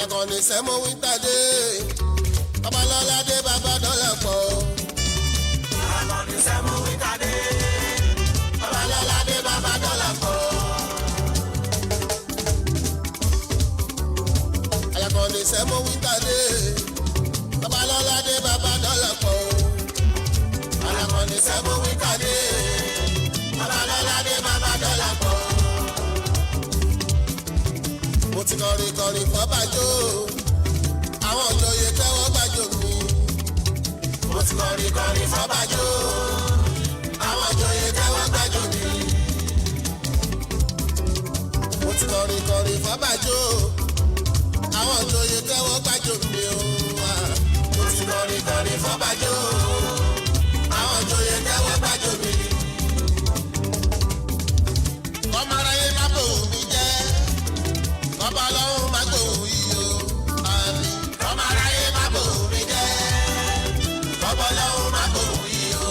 Àlàkànní sẹ́mo wíńtà dé. Babalọ́lá dé bàbá dọ́là pọ̀. Àlàkànní sẹ́mo wíńtà dé. Babalọ́lá dé bàbá dọ́là pọ̀. Àlàkànní sẹ́mo wíńtà dé. Babalọ́lá dé bàbá dọ́là pọ̀. Àlàkànní sẹ́mo wíńtà dé. Babalọ́lá dé bàbá dọ́là pọ̀. Mo ti kọrin kọrin fọ́bàjọ́, àwọn òjòyè tẹ́wọ́ gbàjọ́ mi. Mo ti kọrin kọrin fọ́bàjọ́, àwọn òjòyè tẹ́wọ́ gbàjọ́ mi. Mo ti kọrin kọrin fọ́bàjọ́, àwọn òjòyè tẹ́wọ́ gbàjọ́ mi o. Mo ti kọrin kọrin fọ́bàjọ́, àwọn òjòyè tẹ́wọ́ gbàjọ́ mi. Kọ́mọ aráyé má bò mí jẹ́, kọ́ba lọ́hùn má gbòhùn yìí o. Àmín. Kọ́mọ aráyé má bòhùn mi jẹ́, kọ́ba lọ́hùn má gbòhùn yìí o.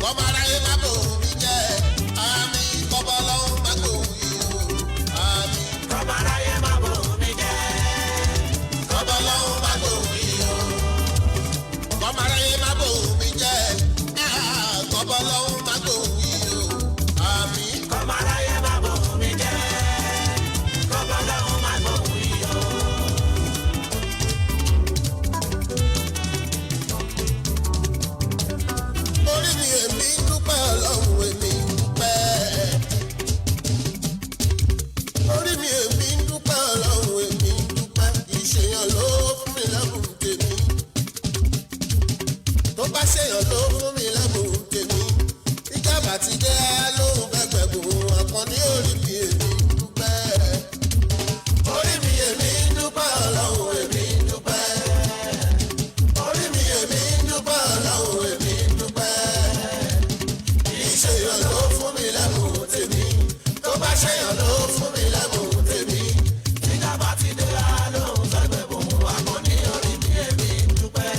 Kọ́mọ aráyé má bòhùn mi jẹ́. Àmín. Kọ́ba lọ́hùn má gbòhùn yìí o. Àmín. Kọ́mọ aráyé má bòhùn mi jẹ́. Kọ́ba lọ́hùn má gbòhùn yìí o. Kọ́mọ aráyé má bòhùn mi jẹ́. Kọ́ba lọ́hùn má gbòhùn yìí o. Àmín. Kọ́mọ aráyé má bòhùn mi jẹ́. Kọ́mọ lọ́hùn má gbòhùn yìí o. Orí mi, èmi ń dúpẹ́. Ọlọ́run, èmi ń dúpẹ́. Orí mi, èmi ń dúpẹ́. Ọlọ́run, èmi ń dúpẹ́. Ìṣèyàn ló fún mi lẹ́bùn tèmi. Tó bá ṣèyàn ló fún mi lẹ́bùn tèmi, ìjàmbá ti dé lóhùn gbẹgbẹ̀gùn. Àkànní, orí mi, èmi ń dúpẹ́. Orí mi, èmi ń dúpẹ́. Ọlọ́run, èmi ń dúpẹ́. Orí mi, èmi ń dúpẹ́. Ọlọ́run, èmi ń dúpẹ́. Ìṣèyàn ló fún mi lẹ́bùn tèmi. Tó bá ṣèyàn ló fún mi lẹ́bùn tèmi, Tíjàmbá ti dé lóhùn fẹ́gbẹ̀bùn. Àkànní, orí mi, èmi ń dúpẹ́.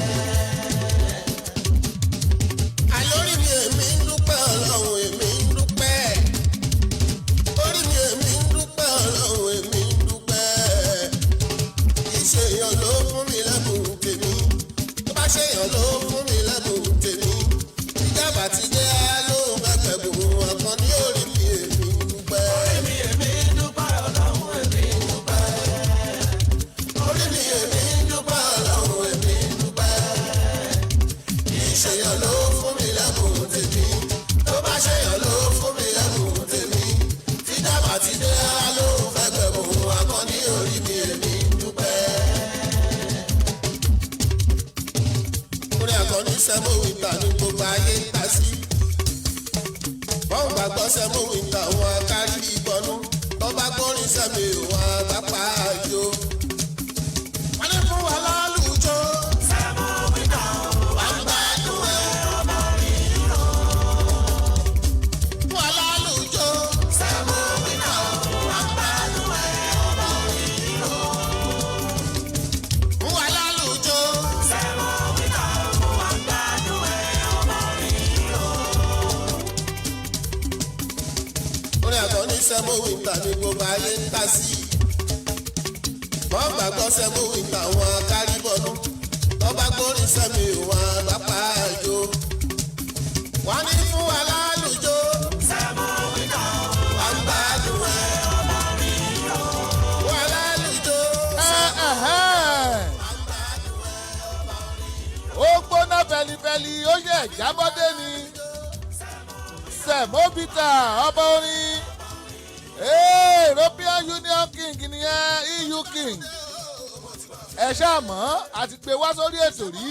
Àlórí mi, èmi ń dúpẹ́. Ọlọ́run, èmi ń dúpẹ́. Orí mi, èmi ń dúpẹ́. Ọlọ́run, èmi ń dúpẹ́. Ìṣèyàn ló fún mi lẹ́bùn tèmi. Tó bá ṣèyàn ló fún mi lẹ́bùn tèmi, ìjàmbá ti dé lóhùn gbẹgbẹ̀bùn. Àkànní, orí mi, èmi ń dúpẹ́. Orí mi, èmi ń dúpẹ́. Ọlọ́run, èmi ń dúpẹ́. Orí mi, èmi ń dúpẹ́. Ọlọ́run, èmi ń dúpẹ́. Ìṣèyàn ló fún mi lẹ́bùn tèmi. Tó bá ṣèyàn ló fún mi lẹ́bùn tèmi, tíjàmbá ti dé lóhùn fẹ́ gbẹ̀bùn. Àkànní, orí mi, èmi ń dúpẹ́. Orin Àkànní sẹ́mo wíńtà ní gbogbo ayé ń ta sí. Wọ́n gbàgbọ́ sẹ́mo wíńtà, wọn kárí ìbọnú. Tó bá gbórin sẹ́mi, wọn àgbàpá àjò. Wọ́n ní fún wa lálùjọ. Sẹ́mo wíńtà o. Wà ń gbádùn ẹ̀. Ọmọ orin rò. Fún wa lálùjọ. Sẹ́mo wíńtà o. Wà ń gbádùn ẹ̀. Ọmọ orin rò. Fún wa lálùjọ. Sẹ́mo wíńtà o. Wà ń gbádùn ẹ̀. Ọmọ orin rò. Orin Àkànní sẹ́mo wíńtà ní gbogbo ayé ń ta sí. Wọ́n gbàgbọ́ sẹ́mo wíńtà, wọn kárí bọ́nú. Tó bá gbórin sẹ́mi, wọn àgbàpá àjò. Wọ́n ní fún wa lálùjọ. Sẹ́mo wíńtà o. Wà ń gbádùn ẹ̀. Ọmọ orin rò. Fún wa lálùjọ. Ẹ̀hẹ́n. Ó gbóná fẹlifẹli, ó yẹ jábọ́dé ni Sẹ̀móbìtà, ọba orin. European Union King nìyẹn, EU King. Ẹ ṣáà mọ̀, àti gbé wá sórí ètò rí.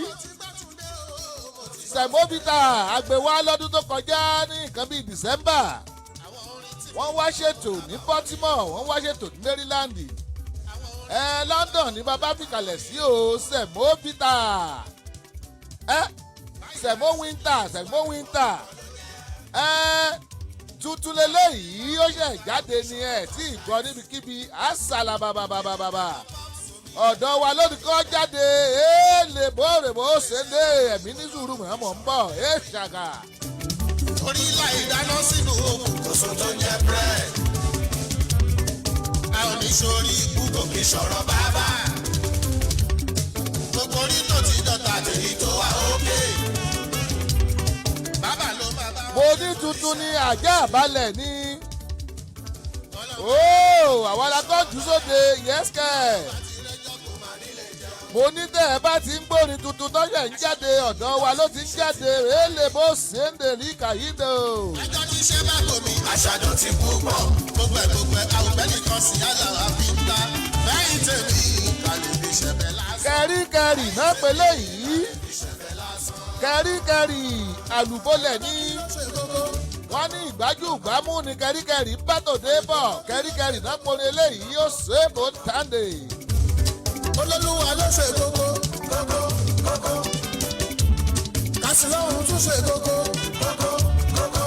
Sẹ̀móbìtà àgbéwá lọ́dún tó kọjá ní nǹkan bíi December. Wọ́n wá ṣètò ní Baltimore, wọ́n wá ṣètò ní Maryland. Ẹ London ní bàbá fìkàlẹ̀ sí o. Sẹ̀móbìtà, ẹ Sẹ̀mó Winter, Sẹ̀mó Winter, ẹ tuntun lélẹ́yìí, ó ṣẹ̀ jáde ni, ẹ tí ì gbọ́ níbikíbi. Àṣàlà bàbàbàbàbà ọ̀dọ̀ wa lónìí kọ́ jáde. Ẹ lè bó rè bó ṣe lé ẹ̀mí ní sùúrù mọ̀ ń bọ̀ ẹ ṣàgà. Orí láì dáná sínú òkun, kò sóhun tó ń jẹ́ bread. A ò ní sórí ikú kò kí sọ̀rọ̀ bàbá. Gbogbo orí tó ti dọ̀tà tèyí tó wà ókè. Bàbá ló máa bá Mo ní tuntun ní ajá àbálẹ̀ ní. Ooo, àwa la kọ́ jù sóde yẹ́sìkẹ́. Mo ní tẹ́ ẹ bá ti ń gbórin tuntun tọ́jà ń jáde, ọ̀dọ̀ wa ló ti ń jáde èlé bó ṣe ń dèrí kàyídò. Ẹjọ́ tí iṣẹ́ bá gbomi, àṣàjọ ti kú pọ̀. Gbogbo ẹ̀ gbogbo ẹ̀, àwùjọ nìkan sì yálà wá fi ń ta. Bẹ́ẹ̀ tèmi, kàlẹ́ fi ṣẹ̀fẹ̀ lásán. Kẹríkẹrì náà pélé yìí. Kẹríkẹrì àlùbọ́lẹ̀ ní. Wọ́n ní ìgbájú ìgbámú ni kẹríkẹrì bá tòde bọ̀. Kẹríkẹrì náà pọnrin eléyìí ó ṣe é bó tàǹdè. Olólùwà ló ṣe kókó, kókó, kókó. Kásìlọ́hún tún ṣe kókó, kókó, kókó.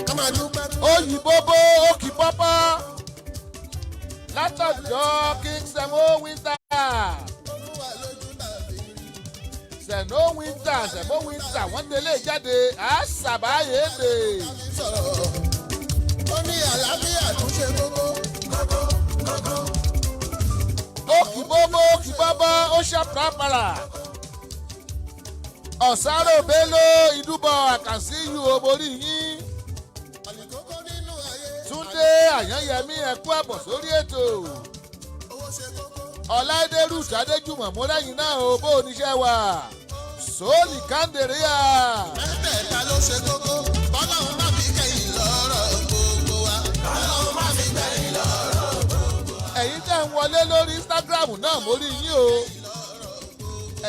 Ká máa dúpẹ́. Òyìnbó bó òkì pọ́pọ́ látọ̀jọ́ King Semo Winter. Olúwa lójú tàbí rí. Semo Winter, Semo Winter, wọ́n délé jáde àṣàbáyédè. Tàbí sọ̀rọ̀. Ó ní àlàáfíà tún ṣe kókó, kókó, kókó. Òkì bóbó òkì bọ́bọ́ ó ṣàprápàrà. Ọ̀sáró Bello ìdúbọ̀ àkànṣí yù oborí yín. Àlìkókó nínú ayé. Túndé Àyànyẹmí, ẹ̀kú àbọ̀ sórí ètò. Owó ṣe kókó. Ọláìdé Ruth Adéjùmọ̀ mọ́lẹ́yìn náà o, bó oníṣẹ́ wà. Sóòlì Kàndéríà. Mẹ́tẹ̀ẹ̀ta ló ṣe kókó. Bọ́láhùn má fi kẹ́yìn lọ́rọ̀ gbogbo wa. Bọ́láhùn má fi kẹ́yìn lọ́rọ̀ gbogbo wa. Ẹ̀yin tẹ́ ń wọlé lórí Instagram náà, mo rí yín o.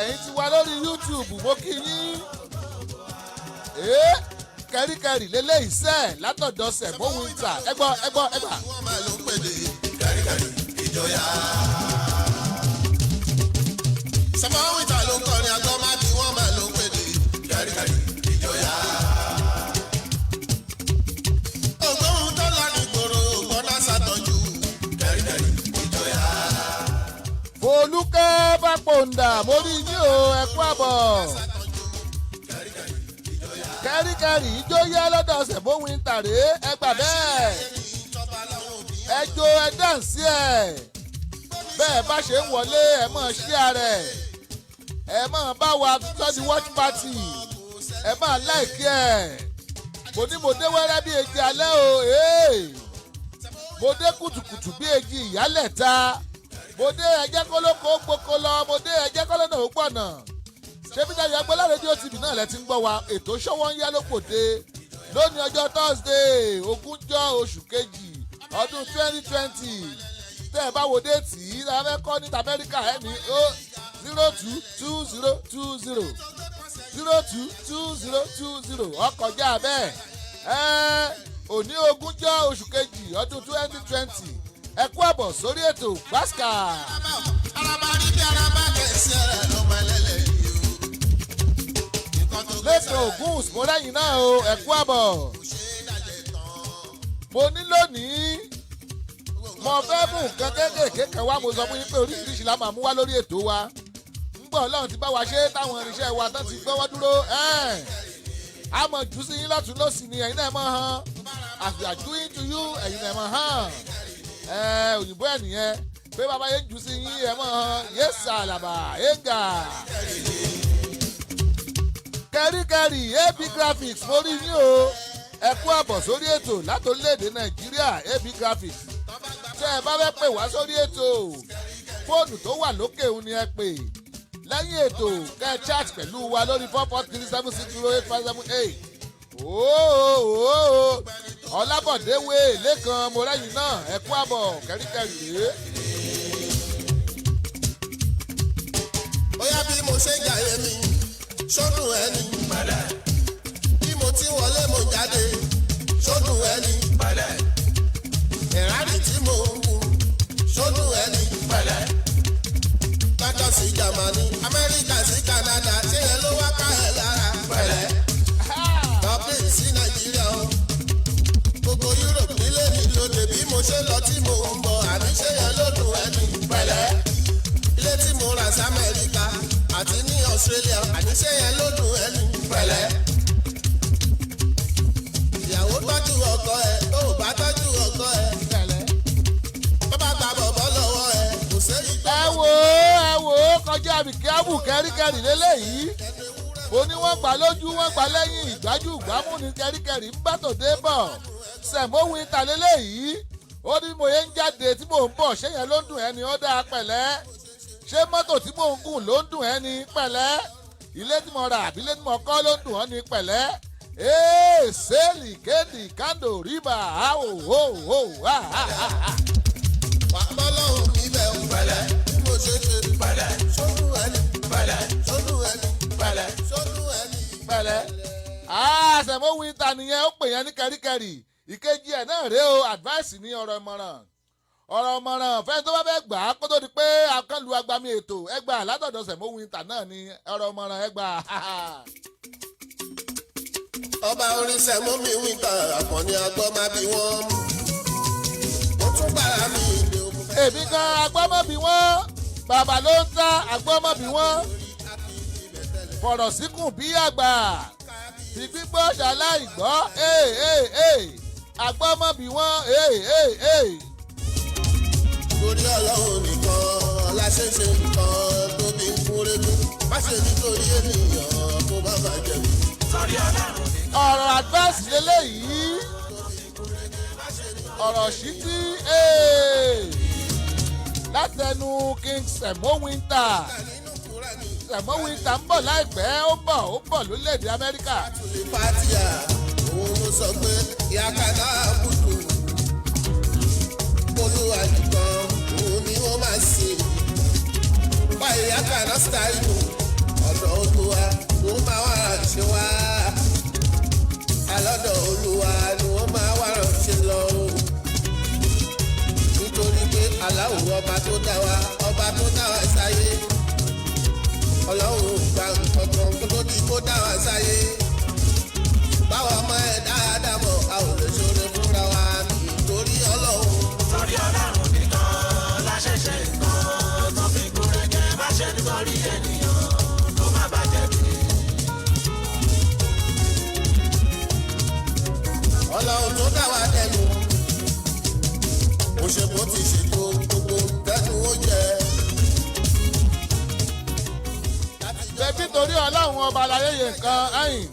Ẹ̀yin ti wá lórí YouTube, mo kí yín. Ee, kẹríkẹrí lélẹ́yìí sẹ́ látọ̀dọ̀ Sẹ̀mó Winter. Ẹ gbọ́, ẹ gbọ́, ẹ gbà. Wọ́n máa ló ń pèdè kẹ́ríkẹ́rí ìjọyà. Sẹ̀mó Winter ló ń kọrin àgọ́ má bí wọ́n máa ló ń pèdè kẹ́ríkẹ́rí ìjọyà. Ògbóhùn tó lọ ní gbòòrò ògbọ́n sàtọ́jú kẹ́ríkẹ́rí ìjọyà. Folúkẹ́ Bápòǹdà, mo rí yín o, ẹ kú àbọ̀. Kẹ́ríkẹ́rí ijó yá lọ́dọ̀ Sẹ̀mó Winter rèé, ẹ gbà bẹ́ẹ̀. Ẹ jó, ẹ dáǹsí ẹ̀. Bẹ́ẹ̀ bá ṣe ń wọlé, ẹ mọ̀ share rẹ̀. Ẹ mọ̀ bá wa sọ́ di watch party. Ẹ máa like ẹ̀. Mo ní mo dé wẹ́rẹ́ bí èjì alẹ́ o. Mo dé kùtùkùtù bí èjì ìyálẹ̀ ta. Mo dé ẹjẹ́ kólókó gboko lọ. Mo dé ẹjẹ́ kólónà ó gbọ̀nà. Ṣé bí Dayọ̀ Agbọ́lá Rédíò TV náà lẹ ti ń gbọ́ wa? Ètò Ṣọ́wọ́ ń yá lópòde lónìí, ọjọ́ Thursday, 20 oṣù kejì, ọdún 2020. Tẹ́ ẹ bá wo date yìí la fẹ́ kọ́ ní Amẹ́ríkà ẹ̀ ní ó 022020, 022020, ọkọjá bẹ́ẹ̀. Ẹ òní 20 oṣù kejì, ọdún 2020, ẹ kú àbọ̀ sórí ètò gbàsíkà. Araba rí bí araba kẹ̀sí ẹ̀ ló máa lẹ́lẹ̀ yìí o. Nǹkan tó gbé Lẹ́kọ̀ọ́ ògùn mọ́lẹ́yìn náà o, ẹ kú àbọ̀. kò ṣe é dàjẹ́ tán. Mo ní lónìí mo fẹ́ mú nǹkan kéékèèké kan wá. Mo sọ fún yín pé oríṣiríṣi la máa mú wá lórí ètò wa. Ń gbọ́ Ọlọ́run ti bá wa ṣe táwọn irinṣẹ́ wa tán ti gbọ́wọ́ dúró. A mọ̀ jù sí yín lọ́tún lọ́sì ni ẹ̀yin náà mọ̀ hàn. As we are doing to you, ẹ̀yin náà mọ̀ hàn. Òyìnbó ẹ̀ nìyẹn pé bàbá yẹn jù sí yín, ẹ̀ mọ̀ hàn. Yéṣà àlàbà ẹ̀ngà kẹríkẹrí AB Graphics, mo rí yín o, ẹ kú àbọ̀ sórí ètò láti orílẹ̀-èdè Nàìjíríà. AB Graphics, tẹ́ ẹ bá fẹ́ pè wá sórí ètò, fóònù tó wà lókè òun ni ẹ pè lẹ́yìn ètò, kẹ́ ẹ chat pẹ̀lú wa lórí 4437608578. Ooo, Ọlábọ̀dé wé lẹ́kan, mo rẹ́yìn náà, ẹ kú àbọ̀. Kẹ́ríkẹ́rì rèé. Bóyá bí mo ṣe ń jàyè mi sódùn ẹni. Bí mo ti wọlé mo jáde sódùn ẹni. Ìrádìí tí mo ń kú sódùn ẹni. London sí Germany, Amẹ́ríkà sí Canada, ṣé ẹ ló wá ká ẹ lára? Dublin sí Nàìjíríà o. Gbogbo Europe nílé mi lóde bí mo ṣe lọ tí mo ń bọ̀, àní ṣé ẹ ló dùn ẹni? Ilé tí mo rà sí Amẹ́ríkà àti ní Australia, àní ṣé ẹ ló dùn ẹni? Ìyàwó tọ́jú ọkọ ẹ̀, tó ò bá tọ́jú ọkọ ẹ̀. kọjá àbíkíábù kẹ́ríkẹ́rì lélẹ́yìí. Mo ní wọ́n gbà lójú, wọ́n gbà lẹ́yìn, ìgbájú ìgbámú ní kẹ́ríkẹ́rì ń bá tòde bọ̀. Semo Winter lélẹ́yìí. Ó ní mo yẹn ń jáde tí mò ń bọ̀, ṣé yẹn ló ń dùn ẹni? Ó dáa, pẹ̀lẹ́. Ṣé mọ́tò tí mò ń gùn ló ń dùn ẹni? Pẹ̀lẹ́. Ilé tí mo rà àbí ilé tí mo kọ́ ló ń dùn ọ́ ni? Pẹ̀lẹ́. Ee, sẹ́ẹ̀lì kéèdì kándò rìbà áwò hò hò á á á. Wà á bọ́ lọ́hùn níbẹ̀ o. Pẹ̀lẹ́. Bí mo ṣe ṣe. Pẹ̀lẹ́. Sódùn ẹni. Pẹ̀lẹ́. Sódùn ẹni. Pẹ̀lẹ́. Sódùn ẹni. Pẹ̀lẹ́. Semo Winter nìyẹn, ó pè yẹn ní kẹ́ríkẹ́rì. Ìkejì ẹ̀ náà rèé o, advice ní, ọ̀rọ̀ ìmọ̀ràn, ọ̀rọ̀ ìmọ̀ràn fẹ́ni tó bá fẹ́ gbà á kó tó di pé akánlu agbami ètò ẹgbà látọ̀dọ̀ Semo Winter náà ni ọ̀rọ̀ ìmọ̀ràn ẹgbà. Ọba orin Semo mi Winter, Àkànní agbọ́ máa bí wọ́n. Mo tún gbára mi ìdè òun fẹ́. Èmi gan agbọ́mọ̀bí wọ́n, bàbá ló ń ta agbọ́mọ̀bí wọ́n, fọ̀rọ̀ síkùn bí àgbà fi gbígbọ́ ṣaláì gbọ́ ee ee ee, agbọ́mọ̀bí wọ́n, ee ee ee. Torí Ọlọ́run nìkan la ṣe ṣe nǹkan tó bí ń kúrégún. Má ṣe nítorí ènìyàn kó má bàjẹ́ mi. Torí Ọlọ́run nìkan. Ọ̀rọ̀ advice lélẹ́yìí, ọ̀rọ̀ ṣítí látẹnu King Semo Winter. Nínú Kúránì. Semo Winter ń bọ̀ láìpẹ́, ó ń bọ̀, ó ń bọ̀ lórílẹ̀‐èdè Amẹ́ríkà. Tùlí Fátíà, òun ló sọ pé ìyákàtà àbùdù. Olúwa nìkan òun ni wọ́n máa sìn. Báyìí yákàtà sítáìlù ọ̀dọ̀ Olúwa ló máa wà ránṣẹ́ wá. Alọ́dọ̀ Olúwa ni wọ́n máa wà ránṣẹ́ lọ o. Nítorí pé Aláwọ̀ ọba tó dá wa, ọba tó dá wa sáyé. Ọlọ́run ò gba nǹkan kan kó tó di kó dá wa sáyé. Báwa ọmọ ẹ̀ dáadáa mọ̀, a ò lè ṣoore fúnra wa nítorí Ọlọ́run. Torí Ọlọ́run nìkan la ṣe ṣe nǹkan tó fi gúnrégé. Má ṣe nítorí ènìyàn kó má bàjẹ́ bí. Ọlọ́run tó dá wa dẹnu, mo ṣe bó ti ṣètò gbogbo tẹnu ó jẹ. Bẹ́ẹ̀ torí Ọlọ́run ọba aláyé yẹn nǹkan ẹ̀yìn.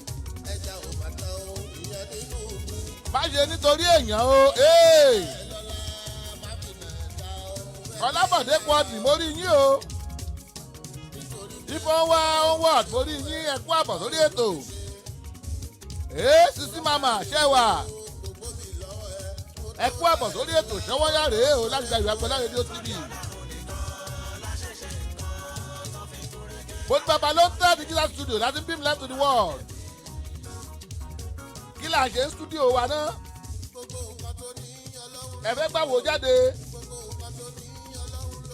Ẹja ò bàtà o, ìyẹn nínú Má ṣe nítorí èèyàn o. Ọlábọ̀dé pọ̀jù, mórí yín o. Ìfọ̀n wá onward, mórí yín, ẹ kú àbọ̀ sórí ètò. Ee, sisi mama ṣẹ́wà, ẹ kú àbọ̀ sórí ètò. Ṣọwọ́yà rèé o láti gba ìwà pẹ̀lú rédíò TV. Mo ní bàbá ló ń tẹ́ digital studio láti beam light to the world. Kí là ń ṣe ní studio wa náà? Ẹ fẹ́ gbàwó jáde,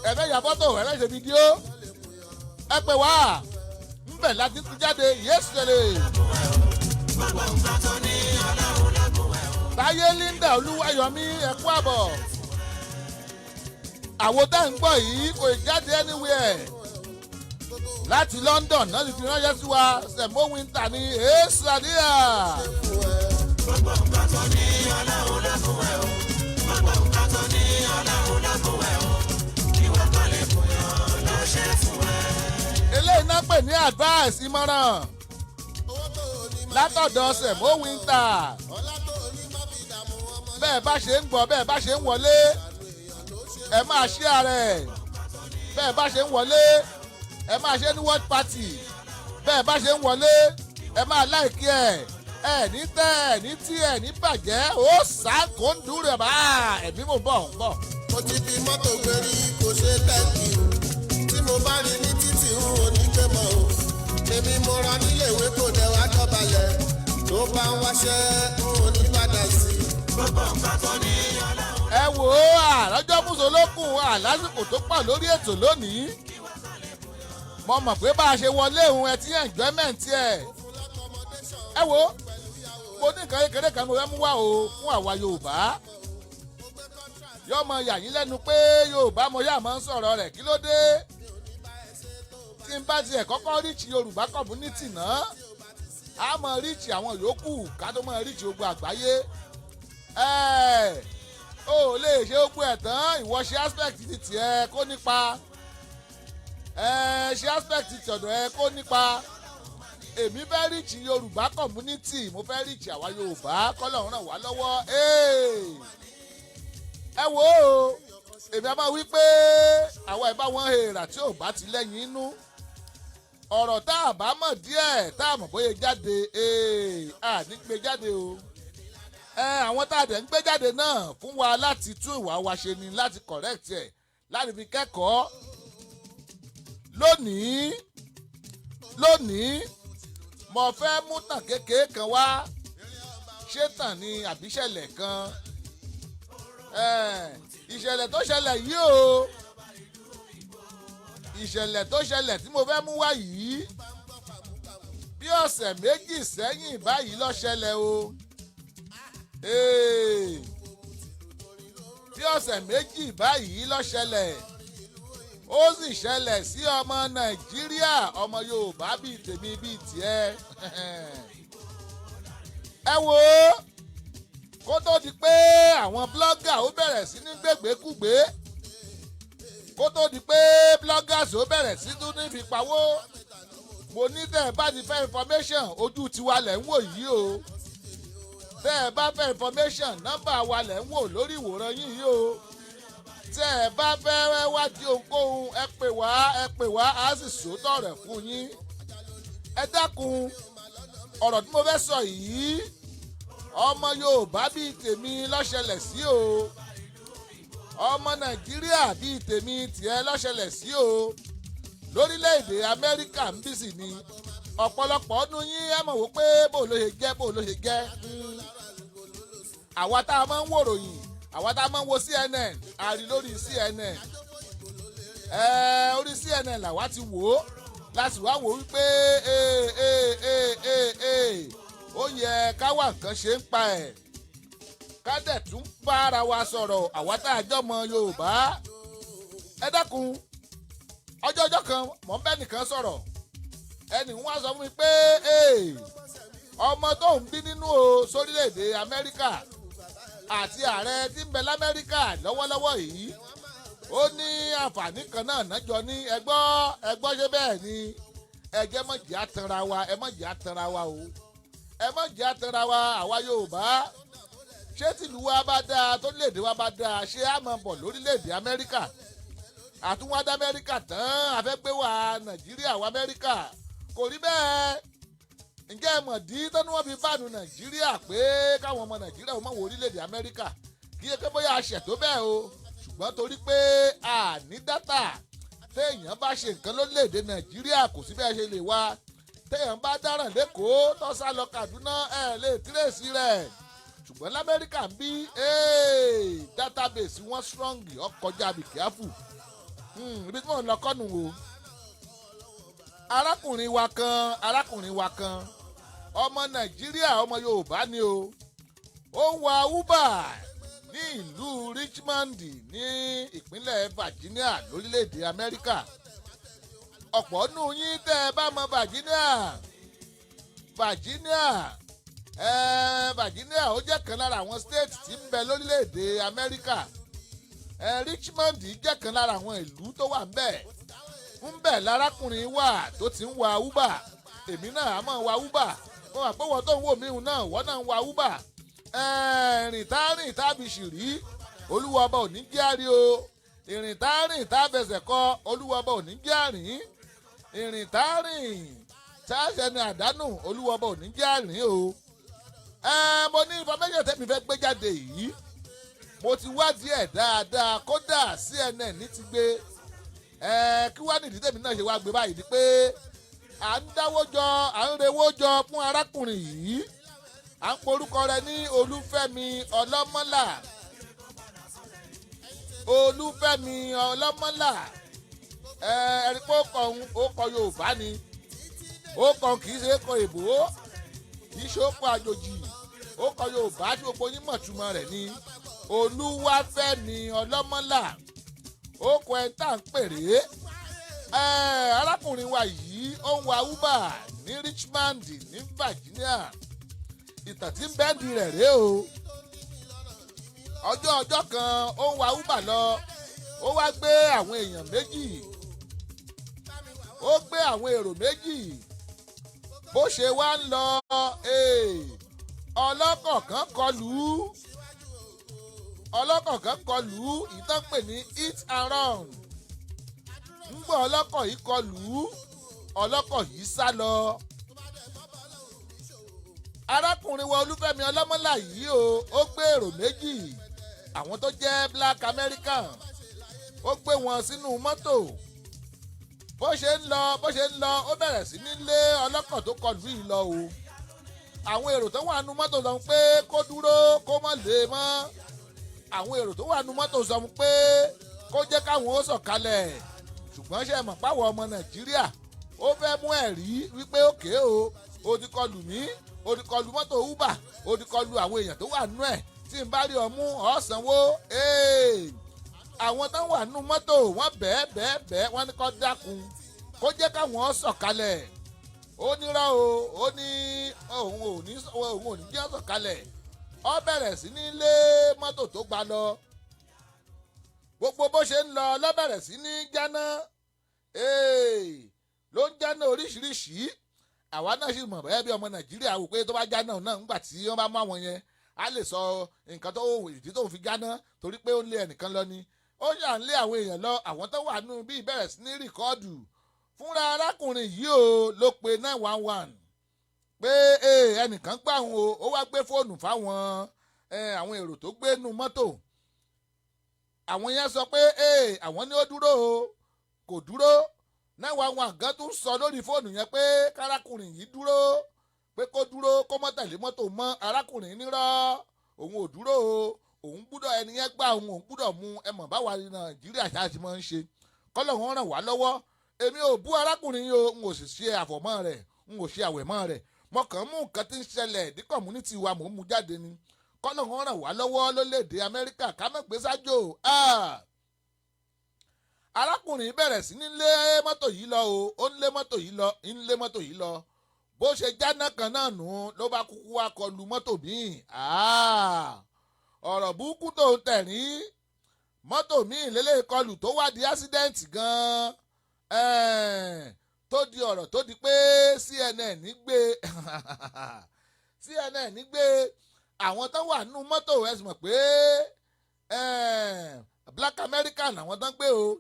ẹ fẹ́ yà fọ́tò, ẹ fẹ́ ṣe fídíò, ẹ pè wá ńbẹ̀ láti tún jáde. Yéṣẹlẹ̀ Táyé Linda Olúwayọ̀mí, ẹ kú àbọ̀. Àwo tá ń gbọ́ yìí kò jáde anywhere, láti London náà ti fi ránṣẹ́ sí wa. Semo Winter ní èsàdíà. Gbogbo nǹkan tó ní, Ọlọ́run ló fún ẹ o. Gbogbo nǹkan tó ní, Ọlọ́run ló fún ẹ o. Kí wọ́n kàn lè fún yàn ló ṣe fún ẹ. Eléyìí náà pè ní advice, ìmọ̀ràn látọ̀dọ̀ Semo Winter. Bẹ́ẹ̀ bá ṣe ń gbọ́, bẹ́ẹ̀ bá ṣe ń wọlé, ẹ máa share rẹ̀. Bẹ́ẹ̀ bá ṣe ń wọlé, ẹ máa ṣe ní watch party. Bẹ́ẹ̀ bá ṣe ń wọlé, ẹ máa like ẹ̀. Ẹ ní tẹ́ ẹ ní tí ẹ ní bàjẹ́ ó sá kó ń dúró ẹ̀ bá ẹ̀mí mò ń bọ̀ ń bọ̀. Mo ti fi mọ́tò gbérí, kò ṣe thank you. Tí mo bá rí ní títì, ń ò ní gbé mọ́ o. Èmi mo ra níléèwé, kò dẹ̀ wá dọ̀balẹ̀. Tó bá ń wáṣẹ́, ń ò ní padà sí i. Gbogbo nǹkan tó ní, Ọlọ́run. Ẹ wò ó, àrọ́jọ́ mùsùlùkùn àlásìkò tó pọ̀ lórí ètò lónìí. Mo mọ̀ pé bá a ṣe wọlé òun, ẹ ti enjoyment ẹ̀. Ẹ wo, mo ní nǹkan kékeré kan mo fẹ́ mú wá o fún àwa Yorùbá. Yọmọ yà yín lẹ́nu pé Yorùbá mo yà máa ń sọ̀rọ̀ rẹ̀. Kí ló dé tí n bá tiẹ̀ kọ́kọ́ reach Yorùbá community náà, á mọ reach àwọn yòókù ká tó mọ reach gbogbo àgbáyé. Ẹ̀ o lè ṣe gbogbo ẹ̀ tán, ìwọ ṣe aspect ti tiẹ̀ kó nípa. Ẹ ṣe aspect ti ọ̀dọ̀ ẹ kó nípa. Èmi fẹ́ reach Yorùbá community, mo fẹ́ reach àwa Yorùbá, kọ́lọ́run ràn wá lọ́wọ́. Ẹ wo o, èmi a máa wí pé àwa ìbá wọn èèrà tí ò bá ti lẹ́yìn inú ọ̀rọ̀ tá a bá mọ̀ díẹ̀, tá a mọ̀ bóyá jáde, à ní gbé jáde o. Àwọn tá a dẹ̀ ń gbé jáde náà fún wa láti tún ìwà wa ṣe ni, láti correct ẹ̀, láti fi kẹ́kọ̀ọ́. Lónìí lónìí, mo fẹ́ mú tàn kékeré kan wá. Ṣé tàn ni àbíṣẹ̀lẹ̀ kan? Ìṣẹ̀lẹ̀ tó ṣẹlẹ̀ yìí o, ìṣẹ̀lẹ̀ tó ṣẹlẹ̀ tí mo fẹ́ mú wá yìí, bí ọ̀sẹ̀ 2 sẹ́yìn báyìí ló ṣẹlẹ̀ o. Bí ọ̀sẹ̀ 2 báyìí ló ṣẹlẹ̀, ó sì ṣẹlẹ̀ sí ọmọ Nàìjíríà, ọmọ Yorùbá bíi tèmi bíi tiẹ̀. Ẹ wo, kó tó di pé àwọn blogger ó bẹ̀rẹ̀ sí ní gbégbékúgbé, kó tó di pé bloggers ó bẹ̀rẹ̀ sí tún ní fi pawó, mo ní tẹ́ ẹ bá ti fẹ́ information, ojú tiwa lẹ̀ ń wò yìí o. Tẹ́ ẹ bá fẹ́ information, nọ́mbà wa lẹ̀ ń wò lórí ìwòran yín yìí o. Tẹ́ ẹ bá fẹ́ wádìí ohunkóhun, ẹ pè wá, ẹ pè wá, á sì sòótọ́ rẹ̀ fún yín. Ẹ dákun, ọ̀rọ̀ tí mo fẹ́ sọ yìí, ọmọ Yorùbá bíi tèmi ló ṣẹlẹ̀ sí o, ọmọ Nàìjíríà bíi tèmi tiẹ̀ ló ṣẹlẹ̀ sí o, lórílẹ̀‐èdè Amẹ́ríkà ń bí sì ni. Ọ̀pọ̀lọpọ̀ ọdún yín ẹ mọ̀ wò pé bó ló ṣe jẹ́, bó ló ṣe jẹ́. Àwa tá a máa ń wò ròyìn, àwa tá a máa ń wo CNN, a rí lórí CNN. Orí CNN làwa ti wò ó, láti wá wò wípé ó yẹ káwa nǹkan ṣe ń pa ẹ̀, ká dẹ̀ tún bá ara wa sọ̀rọ̀, àwa tá a jọ́ mọ Yorùbá. Ẹ dákun, ọjọ́ ọjọ́ kan mọ̀ ń bẹ́ nìkan sọ̀rọ̀, ẹnì wá sọ fún mi pé ọmọ tó ń bí nínú o sórílẹ̀-èdè Amẹ́ríkà àti ààrẹ tí ń bẹ l'Amẹ́ríkà lọ́wọ́lọ́wọ́ yìí, ó ní àǹfààní kan náà nájọ ní. Ẹgbọ́ ẹgbọ́, ṣe bẹ́ẹ̀ ni? Ẹ jẹ́ má jẹ́ àtanra wa, ẹ má jẹ́ àtanra wa o, ẹ má jẹ́ àtanra wa. Àwa Yorùbá, ṣé tìlú wa bá dáa, tó léde wa bá dáa, ṣé á máa bọ̀ lórílẹ̀‐èdè Amẹ́ríkà? Àtúwádá Amẹ́ríkà tán, a fẹ́ gbé wa Nàìjíríà wa Amẹ́ríkà, kò rí bẹ́ẹ̀. Ǹjẹ́ ẹ mọ̀ dí tọ́nu wọn fi ban Nàìjíríà pé káwọn ọmọ Nàìjíríà ó má wọ orílẹ̀‐èdè Amẹ́ríkà? Kí ẹ pé bóyá a ṣẹ̀ tó bẹ́ẹ̀ o, ṣùgbọ́n torí pé a ní data. Téèyàn bá ṣe nǹkan lórílẹ̀‐èdè Nàìjíríà, kò sí bẹ́ẹ̀ ṣe lè wá. Téèyàn bá dáràn l'Ékòó tó sá lọ Kàdúná, ẹ̀ lè trace rẹ̀. Ṣùgbọ́n l'Amẹ́ríkà ń bí, database wọn strong, ọkọjá, be careful. Ibi tí wọ́n lọ kọ́nu o. Arákùnrin wa kan, arákùnrin wa kan, ọmọ Nàìjíríà, ọmọ Yorùbá ni o, ó ń wa Uber ní ìlú Richmond ní ìpínlẹ̀ Virginia lórílẹ̀‐èdè Amẹ́ríkà. Ọ̀pọ̀ nù yín tẹ́ ẹ bá mọ Virginia, Virginia ó jẹ́ kan lára àwọn state tí ń bẹ lórílẹ̀‐èdè Amẹ́ríkà. Richmond jẹ́ kan lára àwọn ìlú tó wà ńbẹ̀ ńbẹ̀ lárákùnrin wà tó ti ń wa Uber. Èmi náà á máa wa Uber. Mo wà pé wọ́n tó ń wò mí náà, wọ́n náà ń wa Uber. Ìrìn tá rìn tábì sì rí, Olúwa ọba ò ní jẹ́ àrí o. Ìrìn tá rìn tá fẹsẹ̀ kọ, Olúwa ọba ò ní jẹ́ àrìn. Ìrìn tá rìn tá ṣẹni àdánù, Olúwa ọba ò ní jẹ́ àrìn o. Mo ní information tẹ́mi fẹ́ gbé jáde yìí, mo ti wádìí ẹ̀ dáadáa, kódà CNN ti gbé ẹ. Kí wá nìdí tèmi náà ṣe wá gbé báyìí ni pé à ń dáwó jọ, à ń rewó jọ fún arákùnrin yìí. À ń porúkọ rẹ̀ ní Olúfẹ́mi Ọlọ́mọ́là. Olúfẹ́mi Ọlọ́mọ́là, ẹ ẹ̀rí pé ó kọ òun, ó kọ Yorùbá ni ó kọ, kì í ṣe é kọ èbó, kì í ṣe ó kọ àjòjì, ó kọ Yorùbá tí gbogbo yín mọ̀ túmọ̀ rẹ̀ ni Olúwafẹ́mi Ọlọ́mọ́là. Ó kọ ẹ̀ tá à ń pèrè ẹ. Arákùnrin wa yìí, ó ń wa Uber ní Richmond ní Virginia. Ìtàn tí ń bẹ́ẹ̀dì rẹ̀ rèé o. Ọjọ́ ọjọ́ kan, ó ń wa Uber lọ, ó wá gbé àwọn èèyàn méjì. Ó gbé àwọn èrò 2. Bó ṣe wá ń lọ, ọlọ́kọ̀ kan kọlù ú, ọlọ́kọ̀ kan kọlù ú, ìtàn pè ní hit and run. Ń gbọ́ ọlọ́kọ̀ yìí kọlù ú, ọlọ́kọ̀ yìí sá lọ. Arákùnrin wa Olúfẹ́mi Ọlọ́mọlá yìí o, ó gbé èrò 2, àwọn tó jẹ́ Black American, ó gbé wọn sínú mọ́tò. Bó ṣe ń lọ, bó ṣe ń lọ, ó bẹ̀rẹ̀ sí ní lé ọlọ́kọ̀ tó kọlù yìí lọ o. Àwọn èrò tó wà nú mọ́tò sọ pé kó dúró, kó má lè mọ́. Àwọn èrò tó wà nú mọ́tò sọ pé kó jẹ́ káwọn ó sọ̀kalẹ̀, ṣùgbọ́n ṣe mọ̀ páwọ̀ ọmọ Nàìjíríà, ó fẹ́ mú ẹ̀rí wípé òkè o, ó ti kọlù mí, ó ti kọlù mọ́tò Uber, ó ti kọlù àwọn èèyàn tó wà nú ẹ̀, tí n bá rí ọmú ọ̀sánwó. Àwọn tó wà nú mọ́tò wọ́n bẹ́ẹ̀ bẹ́ẹ̀ bẹ́ẹ̀, wọ́n ní kó dákun, kó jẹ́ káwọn sọ̀kalẹ̀. Ó nírọ́ o, ó ní òun ò ní jẹ́ sọ̀kalẹ̀. Ó bẹ̀rẹ̀ sí ní lé mọ́tò tó gbà lọ. Gbogbo bó ṣe ń lọ ló bẹ̀rẹ̀ sí ní jáná, ló ń jáná oríṣiríṣi. Àwa náà sì mọ̀ bẹ́ẹ̀ bí ọmọ Nàìjíríà wò pé tó bá jáná náà, ńgbà tí wọ́n bá mú àwọn yẹn, á lè sọ nǹkan tó ìdí tó fi jáná, torí pé ó ń lé ẹnìkan lọ ni. Ó ṣà ń lé àwọn èèyàn lọ. Àwọn tó wà nù bí bẹ̀rẹ̀ sí ní record. Fúnra arákùnrin yìí o ló pe 911 pé ẹnìkan gbà wọn o. Ó wá gbé fóònù fáwọn àwọn èrò tó gbé nu mọ́tò. Àwọn yẹn sọ pé àwọn ní ó dúró o, kò dúró. 911 gan tún sọ lórí fóònù yẹn pé kárákùnrin yìí dúró, pé kó dúró, kó mọ́ tẹ̀lé mọ́tò mọ́. Arákùnrin nírọ́, òun ò dúró o, òun gbúdọ̀, ẹni yẹn gbà òun, òun gbúdọ̀ mú. Ẹ mọ̀ báwa Nàìjíríà ṣáà ti máa ń ṣe. Kọ́lọ̀ wọn ràn wá lọ́wọ́. Èmi ò bú arákùnrin yìí o, n ò sì ṣe àfọ̀mọ́ rẹ̀, n ò ṣe àwẹ̀mọ́ rẹ̀. Mo kàn mú nǹkan tí ń ṣẹlẹ̀ ní community wa, mò ń mú jáde ni. Kọ́lọ̀ wọn ràn wá lọ́wọ́ lórílẹ̀‐èdè Amẹ́ríkà, ká má gbé sájò. Arákùnrin bẹ̀rẹ̀ sí ní lé mọ́tò yìí lọ o. Ó ń lé mọ́tò yìí lọ, ń lé mọ́tò yìí lọ. Bó ṣe jáná kan náà nù, ló bá kúkú wá kọlu mọ́tò míì. Ọ̀rọ̀ burúkú tó ń tẹ̀rín, mọ́tò míì lélẹ̀ kọlù tó wá di accident gan-an, tó di ọ̀rọ̀, tó di pé CNN gbé, CNN gbé. Àwọn tó wà nínú mọ́tò, ẹ sì mọ̀ pé Black American àwọn tó ń gbé o,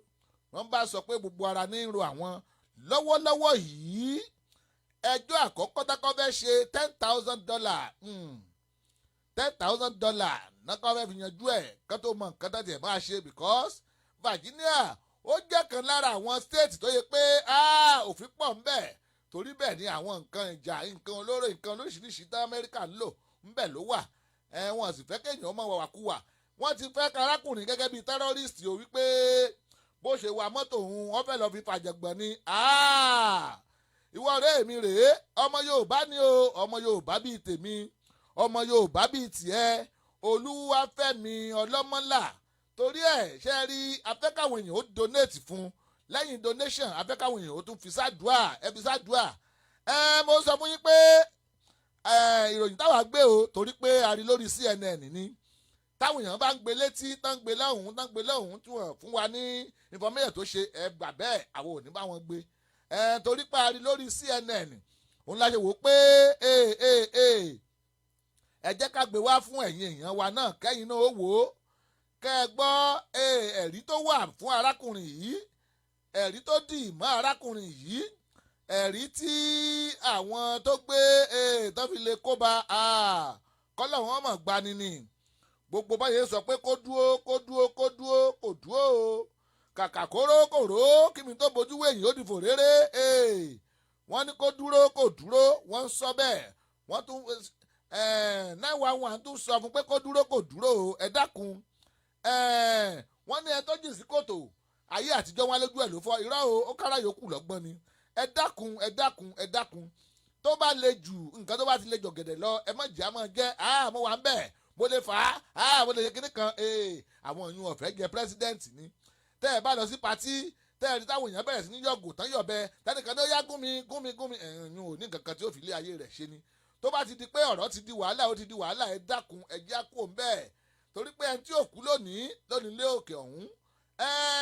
wọ́n bá sọ pé gbogbo ara ní ń ro àwọn lọ́wọ́lọ́wọ́ yìí. Ẹjọ́ àkọ́kọ́ tákọ́ fẹ́ ṣe, $10,000, $10,000 náà fẹ́ fi yanjú ẹ̀ kán tó mọ nǹkan tó tiẹ̀ máa ṣe, because Virginia ó jẹ́ kan lára àwọn state tó yẹ pé òfin pọ̀ ń bẹ̀. Torí bẹ́ẹ̀ ni àwọn nǹkan ìjà, nǹkan olóró, nǹkan oríṣiríṣi tí Amẹ́ríkà ń lò ń bẹ̀ ló wà. Ẹ wọ́n sì fẹ́ kéèyàn máa wàwàkuwà. Wọ́n ti fẹ́ karákùnrin gẹ́gẹ́ bíi terrorist o, wípé bó ṣe wa mọ́tò òun, wọ́n fẹ́ lọ́ọ́ fi fàjẹ̀gbọ̀n ni. Ìwọ ọ̀rẹ́ mi rèé, ọmọ Yorùbá ni o, ọmọ Yorùbá bíi tèmi, ọmọ Yorùbá bíi tiẹ̀, Olúwafẹ́mi Ọlọ́mọlá. Torí ẹ̀ ṣe rí, afẹ́káwọn èèyàn ó donate fún. Lẹ́yìn donation, afẹ́káwọn èèyàn ó tún fi sádùá, ẹ fi sádùá. Ẹ mo sọ fún yín pé ìròyìn táwa gbé o, torí pé a rí lórí CNN ni. Táwọn èèyàn bá ń gbé létí, tán ń gbé lọ́hùn, tán ń gbé lọ́hùn, tí wọ́n fún wa ní information tó ṣe, ẹ gbà bẹ́ẹ̀, àwọn ò ní bá wọn gbé ẹ, torí pé a rí lórí CNN. Òun la ṣe wò ó pé ẹ jẹ́ ká gbé wá fún ẹ̀yin èèyàn wa náà, kẹ́yìn náà ó wò ó, kẹ́ ẹ gbọ́ ẹ̀rí tó wà fún arákùnrin yìí, ẹ̀rí tó dì mọ́ arákùnrin yìí, ẹ̀rí tí àwọn tó gbé tó fi lè kó ba kọ́lọ̀ wọn mọ̀ gbani ni. Gbogbo báyìí sọ pé kó dúó, kó dúó, kó dúó, kò dúó o. Kàkà kóró kòró kí mi tó bojú wẹ̀yìn, ó di fòréré. Wọ́n ní kó dúró, kó dúró. Wọ́n ń sọ bẹ́ẹ̀, wọ́n tún 911 tún sọ fún pé kó dúró, kó dúró o. Ẹ dákun, wọ́n ní ẹ tó jìn sí kòtò, ayé àtijọ́ wọn lójú ẹ̀ ló fọ́. Irọ́ o, ó kára yòókù lọ́gbọ́n ni. Ẹ dákun, ẹ dákun, ẹ dákun. Tó bá le jù, nǹkan tó bá ti le jọ̀gẹ̀dẹ̀ lọ, ẹ má jẹ́ àmọ́ jẹ́ mo wà ń bẹ̀, mo lè fà á, mo lè ṣe kíní kan. Àwọn èèyàn ọ̀fẹ́ jẹ president ni. Tẹ́ ẹ bá lọ sí party, tẹ́ ẹ rí táwọn èèyàn bẹ̀rẹ̀ sí ní yọ̀gò tán yọ̀bẹ, tẹ́nìkan ní ó yá, gún mi, gún mi, gún mi, ẹ̀yìn ò ní nǹkan kan tí ó fi lé ayé rẹ̀ ṣe ni. Tó bá ti di pé ọ̀rọ̀ ti di wàhálà, ó ti di wàhálà. Ẹ dákun, ẹ jẹ́ kó ń bẹ́ẹ̀, torí pé ẹni tí ò kú lónìí lónìí lé òkè ọ̀hún.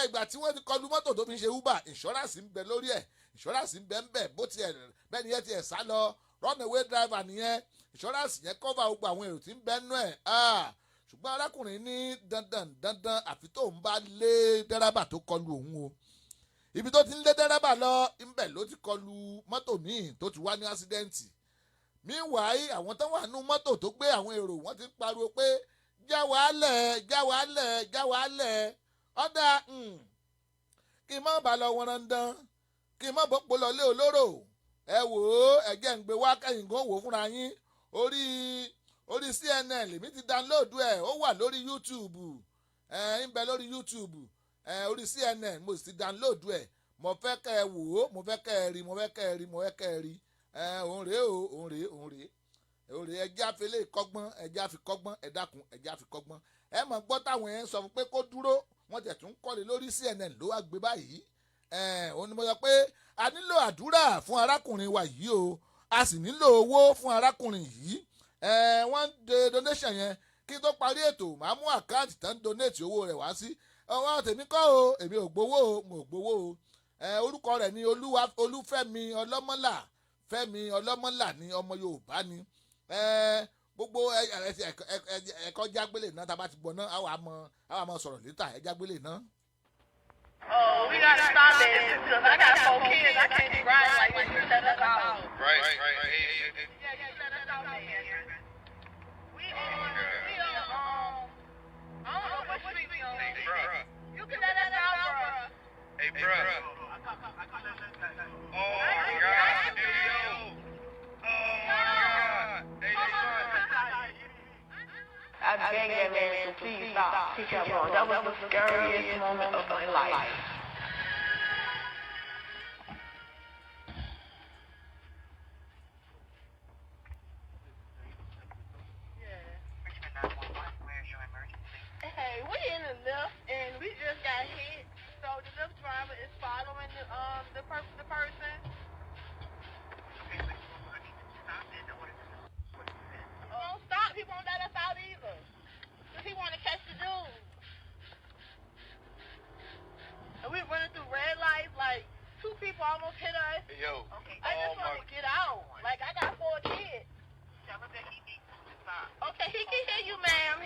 Ìgbà tí wọ́n ti kọlu mọ́tò tó fi ń ṣe Uber, insurance ń bẹ lórí ẹ̀. Insurance ń bẹ ń bẹ. Bó tiẹ̀ bẹ́ẹ̀ ni, ẹ tiẹ̀ sá lọ, runaway driver nìyẹn. Insurance yẹn cover gbogbo àwọn èrò tí ń bẹ nú ẹ̀. Ṣùgbọ́n arákùnrin ní dandan dandan, àfi tóun bá lé dẹ́rẹ́bà tó kọlu òun o. Ibi tó ti ń lé dẹ́rẹ́bà lọ ńbẹ̀ ló ti kọlu mọ́tò míì tó ti wá ní accident. Meanwhile, àwọn tó wà nínú mọ́tò tó gbé àwọn èrò, wọ́n ti ń pariwo pé, "Já wàálẹ̀, já wàálẹ̀, já wàálẹ̀." Ọ̀dà, kí n má bàa lọ wọ́n dán, kí n má bọ́ pọ̀ lọ lé olóró. Ẹ wò ó, ẹ̀jẹ̀ ń gbé wá kẹ́yìn gan, wò ó fúnra yín. Orí CNN lèmi ti download ẹ̀. Ó wà lórí YouTube, ẹ̀ ń bẹ lórí YouTube. Ẹ̀ orí CNN mo sì ti download ẹ̀. Mo fẹ́ kẹ́ ẹ wò ó, mo fẹ́ kẹ́ ẹ rí, mo fẹ́ kẹ́ ẹ rí, mo fẹ́ kẹ́ ẹ rí. Ẹ̀ òun rèé o, òun rèé, òun rèé, òun rèé. Ẹjẹ́ àfẹlẹ́ kọ́gbọ́n, ẹjẹ́ àfi kọ́gbọ́n. Ẹ dákun, ẹjẹ́ àfi kọ́gbọ́n. Ẹ mọ̀ gbọ́ táwọn yẹn ń sọ fún pé kó dúró. Wọ́n tẹ̀ tún kọ́lé lórí CNN ló wá gbé báyìí. Ẹ̀ òun ni mo sọ pé a nílò àdúrà fún arákùnrin wa yìí o, a sì nílò owó fún arákùnrin yìí. Ẹ̀ wọ́n ń de donation yẹn. Kí tó parí ètò, màá mú account tán donate owó rẹ̀ wá sí. Ọwọ́ tèmi kọ́ o, èmi ò gbowó o, mo ò gbowó o. Ẹ orúkọ rẹ̀ ní Olúwa Olúfẹ́mi Ọlọ́mọ́là. Fẹ́mi Ọlọ́mọ́là ní, ọmọ Yorùbá ni. Ẹ gbogbo ẹ̀kọ́ jágbélé náà, tá a bá ti gbọ́ náà, àwa mọ sọ̀rọ̀ létà. Ẹ jágbélé náà. Oh, we gotta stop it because I got four kids. I can't be riding like this. You let us out. Right. Hey, hey, hey. Yeah, you let us out, man. We on, I don't know what street we on. Hey, bruh. You can let us out, bruh. Hey, bruh. Oh, my God. Hey, yo. Oh, my God. Hey, son. I begged that man to please stop. He kept going. That was the scariest moment of my life. Hey, we in the Lyft and we just got hit. So the Lyft driver is following the person. Won't stop. He won't let us out either. 'Cause he want to catch the dude. And we running through red lights. Like, two people almost hit us. Hey, yo. I just Oh, my want to get out. Like, I got four kids. Okay, he can hear you, ma'am.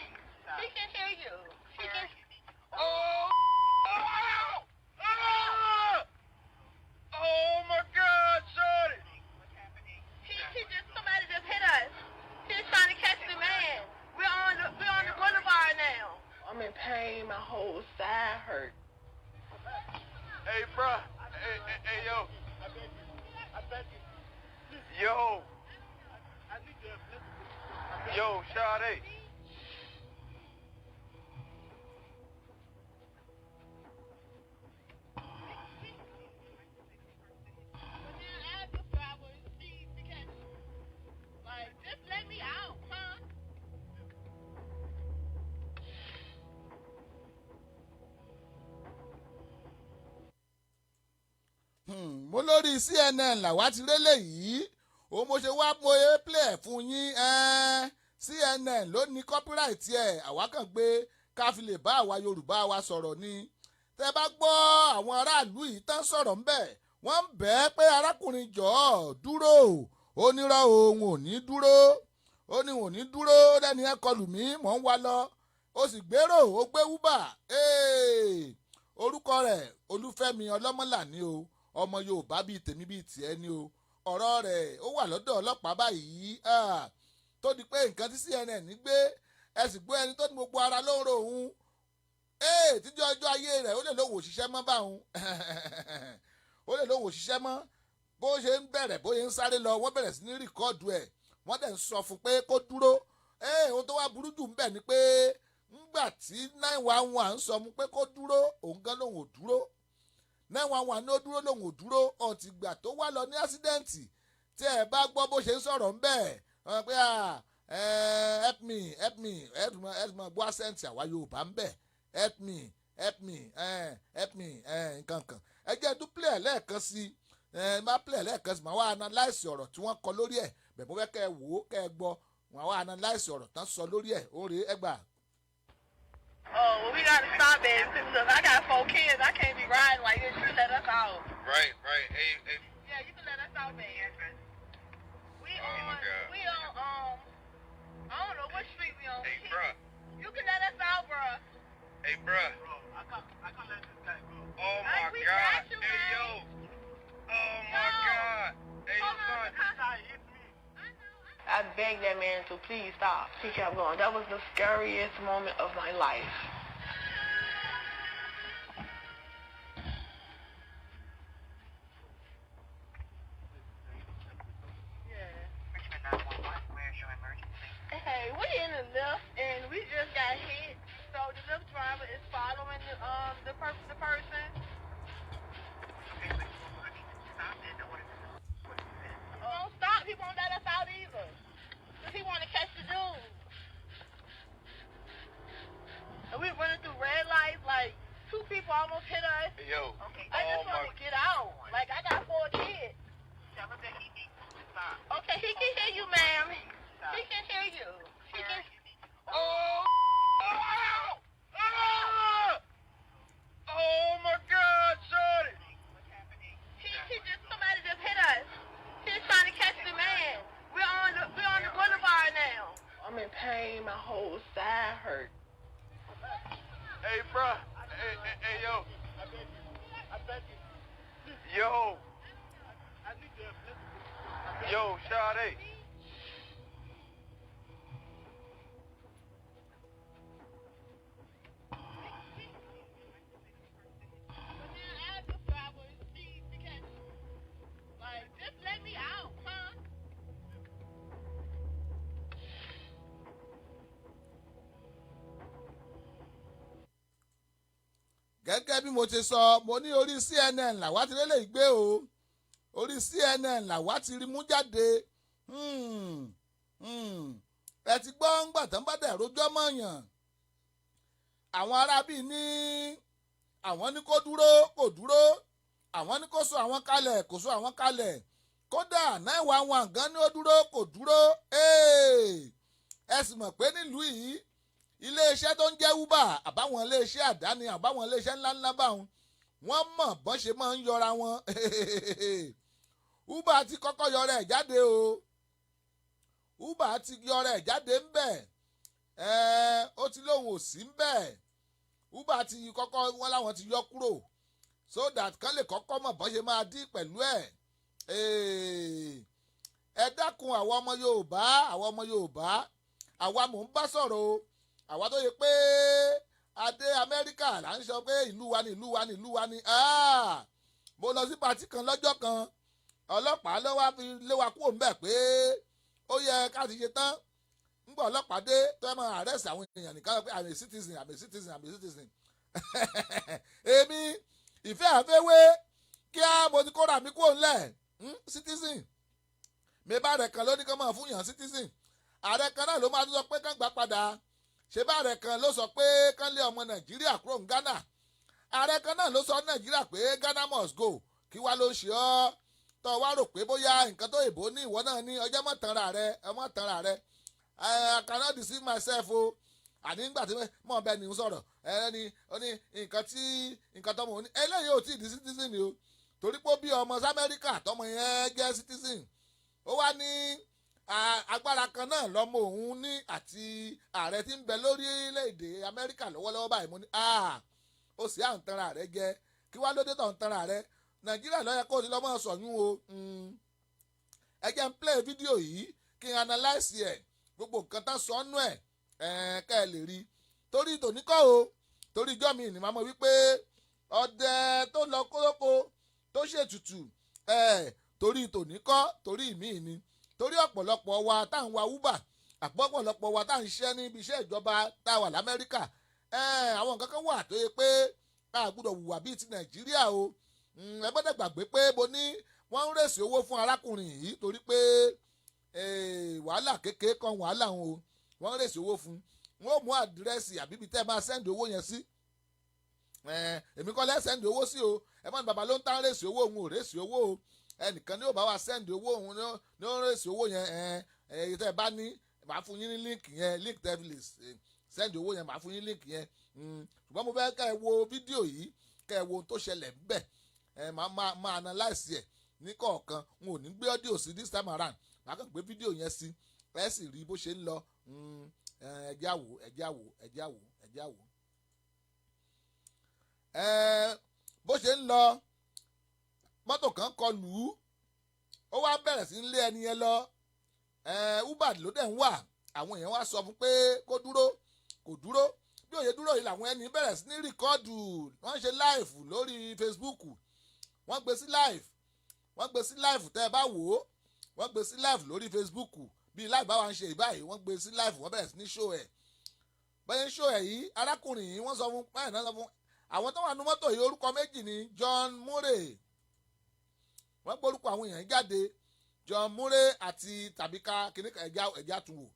He can hear you. He can. Oh! Oh! Ah! Oh, my God, shorty. He just somebody just hit us. He's trying to catch the man. We're on the boulevard now. I'm in pain. My whole side hurt. Hey, bruh. Hey, hey, hey, yo. Yo. Yo, Sade. But now as the driver speeds to catch him. Like, just let me out, huh? Mo lórí CNN làwa ti rélé yìí òun. Mo ṣe wá, mo ṣe play ẹ̀ fún yín. CNN ló ní copyright ẹ̀. Àwa kàn gbé ká fi lè bá àwa Yorùbá wa sọ̀rọ̀ ni. Tẹ́ bá gbọ́ àwọn aráàlú yìí tán sọ̀rọ̀ ńbẹ̀, wọ́n ń bẹ̀ ẹ́ pé, "Arákùnrin, jọ̀ọ́ dúró." Ó nírọ́, òun ò ní dúró. Ó ní òun ò ní dúró. Lẹ́ni ẹ kọlù mí, mò ń wá lọ, ó sì gbèrò, ó gbé Uber. Orúkọ rẹ̀ Olúfẹ́mi Ọlọ́mọlà ni o, ọmọ Yorùbá bíi tèmi bíi tiẹ̀ ni o. Ọ̀rọ̀ rẹ̀ ó wà lọ́dọ̀ ọlọ́pàá báyìí. Tó di pé nǹkan tí CNN gbé, ẹ sì gbọ́ ẹni tó ní gbogbo ara ló ń ro òun títí ọjọ́ ayé rẹ̀. Ó lè lóun ò ṣiṣẹ́ mọ́ báwọn, ó lè lóun ò ṣiṣẹ́ mọ́. Bó ṣe ń bẹ̀rẹ̀, bó ṣe ń sáré lọ, wọ́n bẹ̀rẹ̀ sí ní record ẹ̀. Wọ́n dẹ̀ ń sọ fún pé kó dúró. Ohun tó wá burú jù ń bẹ̀ ni pé ńgbà tí 911 ń sọ fún pé kó dúró, òun gan lòun ò dúró. 911 ní ó dúró, lòun ò dúró. Ọ̀tìgbà tó wá lọ ní accident, tí ẹ bá gbọ́ bó ṣe ń sọ̀rọ̀ ńbẹ̀, wọ́n pé, "Help me, help me, help me, help me." Gbọ́ accent àwa Yorùbá ńbẹ̀: "Help me, help me, help me." Nǹkan kan, ẹ jẹ́ tún play ẹ̀ lẹ́ẹ̀kan sí ẹ. Má play ẹ̀ lẹ́ẹ̀kan sí, màá wá analyse ọ̀rọ̀ tí wọ́n kọ lórí ẹ̀. Bẹ̀ mo fẹ́ kẹ́ ẹ wò ó, kẹ́ ẹ gbọ́. Wọ́n wá analyse ọ̀rọ̀ tán sọ lórí ẹ̀. Ó rèé, ẹ gbà. Oh, well, we gotta stop it because I got four kids. I can't be riding like this. You let us out. Right, right. Hey, hey. Yeah, you can let us out, man. We Oh, my on, God. we on, I don't know what street we on. Hey, bruh. You can let us out, bruh. Hey, bruh. Bro, I can't let this guy go. Oh my Like, we God. got you, Hey, man. yo. Oh my Yo. God. Hey, Hold on, son. the This guy hit me. I begged that man to please stop. He kept going. That was the scariest moment of my life. Hey, we in the Lyft and we just got hit. So the Lyft driver is following the person. Won't stop. He won't let us out either. 'Cause he want to catch the dude. And we running through red lights. Like two people almost hit us. Hey, yo. I just Oh my. want to get out. Like I got 4 kids. Okay, he can hear you, ma'am. He can hear you. He can. Oh. Oh. Ah! Oh my God, shorty. He just somebody just hit us. He's trying to catch the man. We're on the boulevard now. I'm in pain. My whole side hurt. Hey, bruh. Hey, hey, hey, yo. I beg you. I beg you. Yo. I need to help. Let's go. I beg Yo, Sade. But now I just driver is speed to catch. Like, just let me out, huh? Gẹ́gẹ́ bí mo ti sọ, mo ní orí CNN làwa ti lélẹ̀ gbé o, orí CNN làwa ti rí mú jáde. Ẹ ti gbọ́ ń gbà tán bá dẹ̀ rojọ́ mọ̀yàn. Àwọn arábì ní àwọn ní kó dúró, kò dúró. Àwọn ní kó sọ àwọn kalẹ̀, kò sọ àwọn kalẹ̀. Kódà 911 gan ni ó dúró, kò dúró. Ẹ sì mọ̀ pé nílùú yìí, iléeṣẹ́ tó ń jẹ́ Uber àbáwọn iléeṣẹ́ àdáni àbáwọn iléeṣẹ́ ńláńlá báwọn, wọ́n mọ̀ bọ́n ṣe máa ń yọra wọn. Uber ti kọ́kọ́ yọra ẹ̀ jáde o. Uber ti yọra ẹ̀ jáde ń bẹ̀ ẹ́, ó ti lóun ò sí ń bẹ̀. Uber ti kọ́kọ́ wọ́n láwọn ti yọ kúrò so that kán lè kọ́kọ́ mọ̀ bọ́n ṣe máa dí pẹ̀lú ẹ̀. Ẹ dákun, àwọn ọmọ Yorùbá, àwọn ọmọ Yorùbá, àwa mò ń bá sọ̀rọ̀ o. Àwa tó yẹ pé adé Amẹ́ríkà là ń sọ pé ìlú wa ni, ìlú wa ni, ìlú wa ni. Mo lọ sí party kan lọ́jọ́ kan, ọlọ́pàá ló wá fi lé wa kúrò ńbẹ̀ pé ó yẹ ká ti ṣe tán. Ńgbà ọlọ́pàá dé tó ẹ máa arrest àwọn èèyàn nìkan pé, "I'm a citizen, I'm a citizen, I'm a citizen." Èmi ìfẹ́ àfẹ́wé kí á mo ti kóra mi kúrò ńlẹ̀. Citizen mi bá rẹ̀ kan ló ní kán máa fún yàn citizen. Ààrẹ kan náà ló máa tún sọ pé kán gbà padà. Ṣé bá ààrẹ kan ló sọ pé kán lé ọmọ Nàìjíríà kúrò ní Ghana? Ààrẹ kan náà ló sọ ní Nàìjíríà pé Ghana must go. Kí wá ló ń ṣe ọ́ tó wá rò pé bóyá nǹkan tó èbó ní ìwọ náà ní ọjọ́ mọ́ tanra rẹ, ọmọ tanra rẹ? I cannot deceive myself o. Àní nígbà tí mọ̀ bẹ́ẹ̀ ni ń sọ̀rọ̀ ẹ ní ó ní nǹkan tí nǹkan tọmọ òní eléyìí ò tí ì di citizen o, torí pé ó bí ọmọ sí Amẹ́ríkà, tọmọ yẹn jẹ́ citizen. Ó wá ní agbára kan náà lọ́mọ òun ní àti ààrẹ tí ń bẹ lórílẹ̀‐èdè Amẹ́ríkà lọ́wọ́lọ́wọ́ báyìí. Mo ní ó sì à ń tanra rẹ jẹ. Kí wá lóde tó ń tanra rẹ? Nàìjíríà ló yẹ kó o ti lọ́ mọ́ sọ̀yún o. Ẹ jẹ́ n play fídíò yìí kí n analyse ẹ̀, gbogbo nǹkan tán sọ ọ́nú ẹ̀ kẹ́ ẹ lè rí. Torí tòní kọ́ o, torí ijọ́ mi ní màá mọ̀ wípé ọdẹ tó lọ kóróko tó ṣètùtù ẹ̀, torí tòní kọ́, torí ìmíì ni. Torí ọ̀pọ̀lọpọ̀ wa tá à ń wa Uber, àpọ̀pọ̀lọpọ̀ wa tá à ń ṣiṣẹ́ níbi iṣẹ́ ìjọba tá a wà l'Amẹ́ríkà, àwọn nǹkan kan wà tó yẹ pé a gbọ́dọ̀ hùwà bíi ti Nàìjíríà o. Ẹ gbọ́dọ̀ gbàgbé pé mo ní wọ́n ń raise owó fún arákùnrin yìí torí pé wàhálà kékeré kan wàhálà òun o. Wọ́n ń raise owó fún wọn, ó mú address àbíbi tẹ́ ẹ máa send owó yẹn sí. Èmi kọ́ lẹ́ send owó sí o. Ẹ má ní bàbá ló ń tán raise owó, òun ò raise owó o. Ẹnìkan ní ò bá wa send owó, òun ní ó raise owó yẹn. Ẹ tẹ́ ẹ bá ní, màá fún yín ní link yẹn, link tẹ́ fi lè send owó yẹn, màá fún yín link yẹn. Ṣùgbọ́n mo fẹ́ kẹ́ ẹ wo fídíò yìí, kẹ́ ẹ wo ohun tó ṣẹlẹ̀ ńbẹ̀. Ẹ máa máa máa analyse ẹ̀ ní kọ̀ọ̀kan. N ò ní gbé audio sí this time around, màá kàn gbé fídíò yẹn sí, ẹ sì rí bó ṣe ń lọ. Ẹ jẹ́ á wò, ẹ jẹ́ á wò, ẹ jẹ́ á wò, ẹ jẹ́ á wò. Ẹ bó ṣe ń lọ, mọ́tò kan kọlù ú, ó wá bẹ̀rẹ̀ sí ń lé ẹni yẹn lọ. Uber ló dẹ̀ ń wà. Àwọn èèyàn wá sọ fún pé kó dúró, kò dúró. Bí òye dúró yìí làwọn ẹni bẹ̀rẹ̀ sí ní record. Wọ́n ṣe live lórí Facebook, wọ́n gbé sí live, wọ́n gbé sí live. Tẹ́ ẹ bá wò ó, wọ́n gbé sí live lórí Facebook bí live báwa ń ṣe ìbáyìí. Wọ́n gbé sí live, wọ́n bẹ̀rẹ̀ sí ní show ẹ̀. Bẹ́ẹ̀ ń show ẹ̀ yìí, arákùnrin yìí, wọ́n sọ fún báyìí náà, sọ fún àwọn tó wà nínú mọ́tò yìí, orúkọ méjì ní John Murray. Wọ́n gbórúkọ àwọn èèyàn jáde, John Murray àti tàbíká kìnnìkan. Ẹ̀já ẹ̀já tún wò.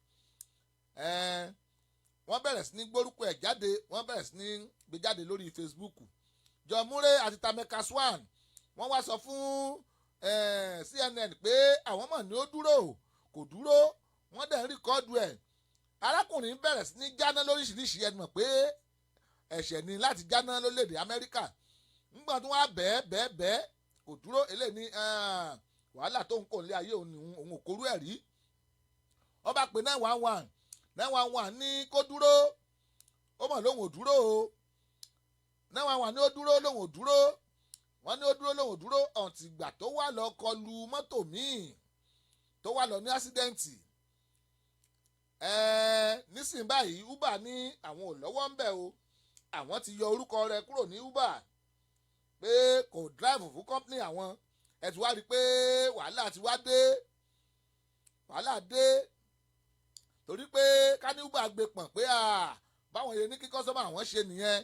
Wọ́n bẹ̀rẹ̀ sí ní gbórúkọ ẹ̀ jáde, wọ́n bẹ̀rẹ̀ sí ní gbé jáde lórí Facebook, John Murray àti Tameka Swan. Wọ́n wá sọ fún CNN pé àwọn mọ̀ ní ó dúró, kò dúró, wọ́n dẹ̀ ń record ẹ̀. Arákùnrin bẹ̀rẹ̀ sí ní jáná lóríṣiríṣi. Ẹni mọ̀ pé ẹ̀ṣẹ̀ ni láti jáná lórílẹ̀‐èdè Amẹ́ríkà. Ńgbà tí wọ́n á bẹ́ẹ̀ bẹ́ẹ̀ bẹ́ẹ̀, kò dúró. Eléyìí ní wàhálà tó ń kò ní ayé òun, òun ò kórú ẹ̀ rí. Wọ́n bá pe 911, 911 ní kó dúró, ó mọ̀ lóhùn ò dúró o. 911 ní ó dúró, lóhùn ò dúró. Wọ́n ní ó dúró, lóhùn ò dúró. Ọ̀ǹtìgbà tó wà lọ kọlu mọ́tò míì, tó wà lọ ní accident. Nísìnyí báyìí, Uber ní àwọn ò lọ́wọ́ ń bẹ̀ o. Àwọn ti yọ orúkọ rẹ̀ kúrò ní Uber pé kò drive fún company àwọn. Ẹ ti wá rí i pé wàhálà ti wá dé, wàhálà dé, torí pé ká ní Uber gbé pọ̀n pé báwọn yẹn ní kí customer àwọn ṣe nìyẹn,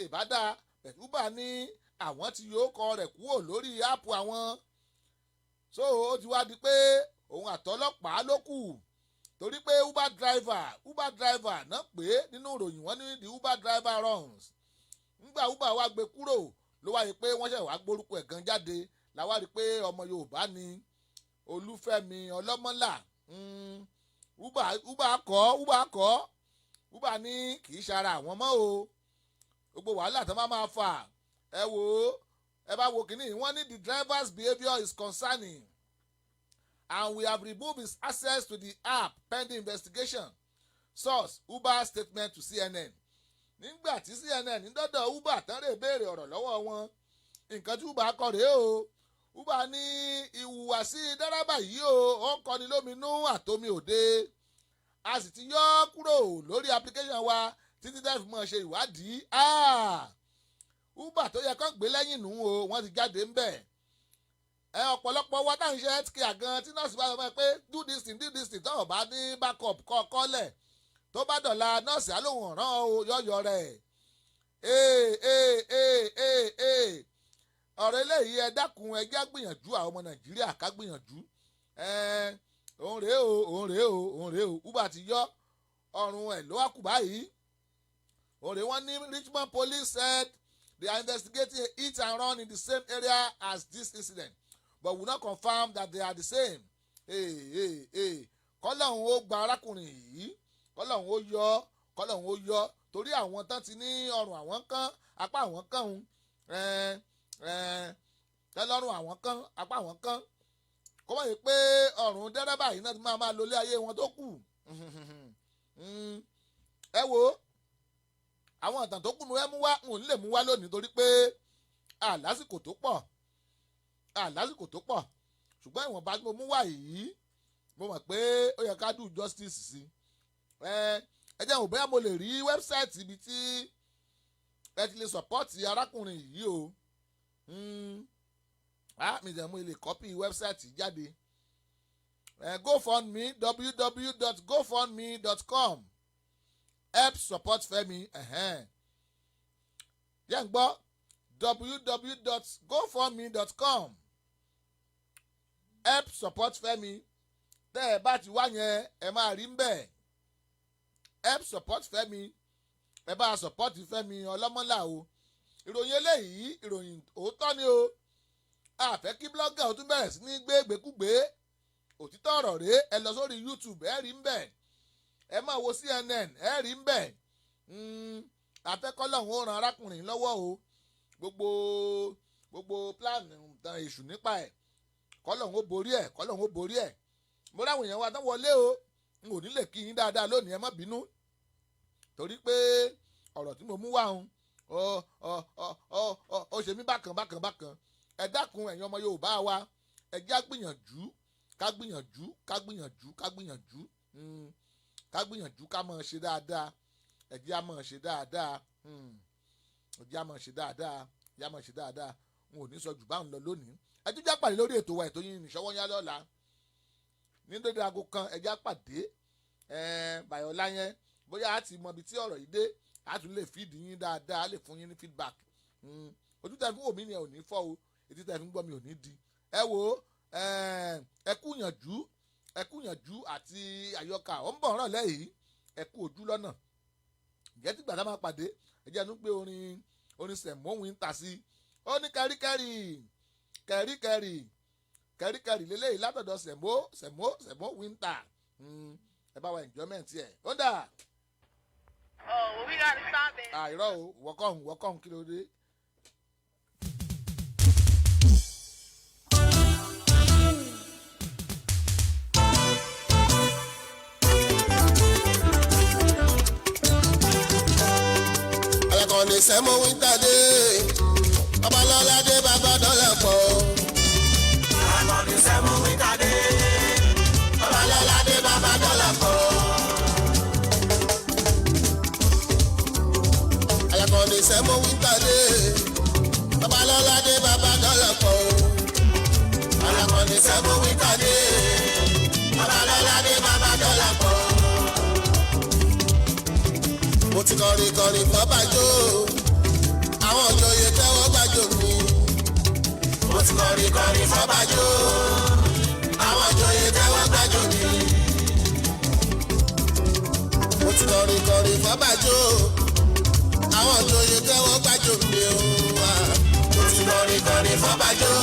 ìbádá. Uber ní àwọn ti yọ ọkọ rẹ̀ kúrò lórí app àwọn. So ó ti wá di pé òun àtọlọ́pàá ló kù, torí pé Uber driver, Uber driver náà pé nínú ìròyìn. Wọ́n ní the Uber driver runs. Ńgbà Uber wá gbé kúrò, ló wáyé pé wọ́n ṣẹ̀ wá gbórúkọ ẹ̀ gan jáde, làwa rí i pé ọmọ Yorùbá ni, Olúfẹ́mi Ọlọ́mọlà. Uber kọ́, Uber kọ́. Uber ní kì í ṣara àwọn mọ́ o. Gbogbo wàhálà tó máa máa fà, ẹ wò ó, ẹ bá wo kínní. Wọ́n ní the driver's behaviour is concerning and we have removed his access to the app pending investigation. Source: Uber statement to CNN. Nígbà tí CNN ń dọ́dọ̀ Uber tán lè béèrè ọ̀rọ̀ lọ́wọ́ wọn, nǹkan tí Uber kọ rèé o. Uber ní ìhùwàsí dẹ́rẹ́bà yìí o, ó ń kọni lóminú àtomi òde, a sì ti yọ ọ́ kúrò lórí application wa títí tẹ́ fi mọ̀ ṣe ìwádìí. Uber tó yẹ kán gbé lẹ́yìn nù o, wọ́n ti jáde ń bẹ̀. Ẹ ọ̀pọ̀lọpọ̀ wa táwọn ṣe health care gan, tí nọ́ọ̀sì bá sọ fún ẹ pé do this thing, do this thing, tó o bá ní backup kọ́ kọ́lẹ̀, tó bá dọ̀la, nọ́ọ̀sì á lóhùn ọ̀ràn o, yọ̀yọ̀ rẹ̀. Ee ee ee ee ee, ọ̀rọ̀ eléyìí, ẹ dákun, ẹ jẹ́ gbìyànjú. Àwọn ọmọ Nàìjíríà, ká gbìyànjú. Ẹ òun rèé o, òun rèé o, òun rèé o. Uber ti yọ ọrùn ẹ̀ ló wá kù báyìí. Òun rèé. Wọ́n ní Richmond police said they are investigating a hit and run in the same area as this incident but will not confirm that they are the same. Hey, hey, hey. Kọ́lọ́hún ó gba arákùnrin yìí, kọ́lọ́hún ó yọ, kọ́lọ́hún ó yọ, torí àwọn tán ti ní ọrùn àwọn kan, apá àwọn kan ń tẹ́lọ́rùn àwọn kan, apá àwọn kan, kó wọ́n yìí pé ọrùn dẹ́rẹ́bà yìí náà ti máa máa lólé ayé wọn tó kù. Ẹ wo àwọn ìtàn tó kù mú ẹ mú wá, n ò ní lè mú wá lónìí torí pé àlásìkò tó pọ̀, àlásìkò tó pọ̀. Ṣùgbọ́n ìwọ̀nba tí mo mú wá yìí, mo mọ̀ pé ó yẹ ká do justice sí. Ẹ jẹ́ òun bóyá mo lè rí website ibi tí ẹ ti lè support arákùnrin yìí o. Mi jẹ́ mo lè copy website jáde. GoFundMe, www.gofundme.com help support Fẹ́mi. Yẹn gbọ́, www.gofundme.com help support Fẹ́mi. Tẹ́ ẹ bá ti wá yẹn, ẹ máa rí ń bẹ̀, help support Fẹ́mi. Ẹ bá support Fẹ́mi Ọlọ́mọlá o. Ìròyìn eléyìí, ìròyìn òótọ́ ni o. Àfẹ́ kí blogger ó tún bẹ̀rẹ̀ sí ní gbé gbékúgbé. Òtítọ́ ọ̀rọ̀ rèé. Ẹ lọ sórí YouTube, ẹ rí ń bẹ̀. Ẹ máa wo CNN, ẹ rí ń bẹ̀. Afẹ́kọ́lọ́hún ó ran arákùnrin lọ́wọ́ o. Gbogbo Gbogbo plan tán èṣù nípa ẹ̀, kọ́lọ́hún ó borí ẹ̀, kọ́lọ́hún ó borí ẹ̀. Mo ráwọn èèyàn wa tán wọlé o, n ò ní lè kí yín dáadáa lónìí, ẹ má bínú, torí pé ọ̀rọ̀ tí mo mú wá òun ọ ọ ọ ọ ọ ó ṣe mí bákan bákan bákan. Ẹ dákun, ẹ̀yin ọmọ Yorùbá wa, ẹ jẹ́ á gbìyànjú, ká gbìyànjú, ká gbìyànjú, ká gbìyànjú, ká gbìyànjú, ká máa ṣe dáadáa. Ẹ jẹ́ á máa ṣe dáadáa, ẹ jẹ́ á máa ṣe dáadáa, ẹ jẹ́ á máa ṣe dáadáa. N ò ní sọ jù báwọn lọ lónìí. Ẹ tún já pàdé lórí ètò wa, ètò yín nìṣọwọ́ yá lọ́la ní dédé aago 1. Ẹ já pàdé bàyọ̀lá yẹn, bóyá a ti mọ ibi tí ọ̀rọ̀ yìí dé, a tún lè feed yín dáadáa, a lè fún yín ní feedback. Ojú tẹ́ fi ń wò mí ni ẹ ò ní fọ́ o, etí tẹ́ fi ń gbọ́ mi ò ní di. Ẹ wo, ẹ kú yànjú, ẹ kú yànjú àti àyọkà ó ń bọ̀ ràn lẹ́yìn. Ẹ kú ojú lọ́nà. Ǹjẹ́ tí gbàdá máa pàdé, ẹ jẹ́ ẹnu pé orin Sẹ̀mó Winter sí ó ní kẹ́ríkẹ́rì kẹ́ríkẹ́rì kẹ́ríkẹ́rì lélẹ́yìí látọ̀dọ̀ Sẹ̀mó Winter. Ẹ bá wa enjoyment ẹ̀ ó dà. Oh, well, we gotta stop it. Àìrọ́ o, wọ́kọ̀hún wọ́kọ̀hún, kí ló dé? Alákọ̀ọ́ni Sẹ́mo Winter dé, Babalọ́lá dé, bàbá dọ́là pọ̀. Akọni Sẹ́mo Winter dé. Babalọ́lá dé, bàbá dọ́là pọ̀. Alákọ̀ọ́ni Sẹ́mo Winter dé, Babalọ́lá dé, bàbá dọ́là pọ̀. Alákọ̀ọ́ni Sẹ́mo Winter dé, Babalọ́lá dé, bàbá dọ́là pọ̀. Mo ti kọrin kọrin fọ́bàjọ́, àwọn òjòyè tẹ́wọ́ gbàjọ́ mi. Mo ti kọrin kọrin fọ́bàjọ́, àwọn òjòyè tẹ́wọ́ gbàjọ́ mi. Mo ti kọrin kọrin fọ́bàjọ́, àwọn òjòyè tẹ́wọ́ gbàjọ́ mi o. Mo ti kọrin kọrin fọ́bàjọ́,